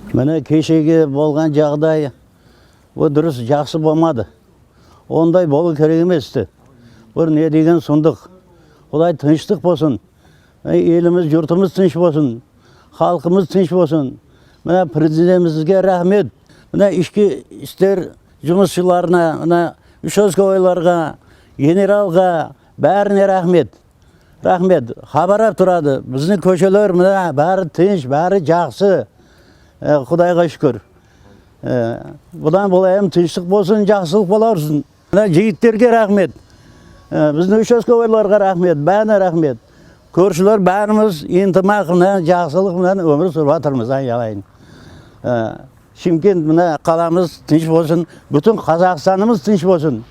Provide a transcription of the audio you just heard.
Міне, кешегі болған жағдай, бұл дұрыс, жақсы болмады. Ондай болу керек емес-ті. Бұл не деген сұмдық? Құдай тыныштық болсын. Еліміз, жұртымыз тыныш болсын. Халқымыз тыныш болсын. Мына президентімізге рахмет. Мына ішкі істер жұмысшыларына, мына участковыйларға, генералға, бәріне рахмет. Рахмет. Хабарлап тұрады. Біздің көшелер мына бәрі тыныш, бәрі жақсы. Құдайға шүкір. Бұдан былай тыныштық болсын, жақсылық бола берсін. Мына жігіттерге рахмет. Біздің участковыйларға рахмет, бәріне рахмет. Көршілер бәріміз ынтымақ менен, жақсылық менен өмір сүріп жатырмыз, айналайын. Шымкент, мына қаламыз тыныш болсын, бүтін Қазақстанымыз тыныш болсын.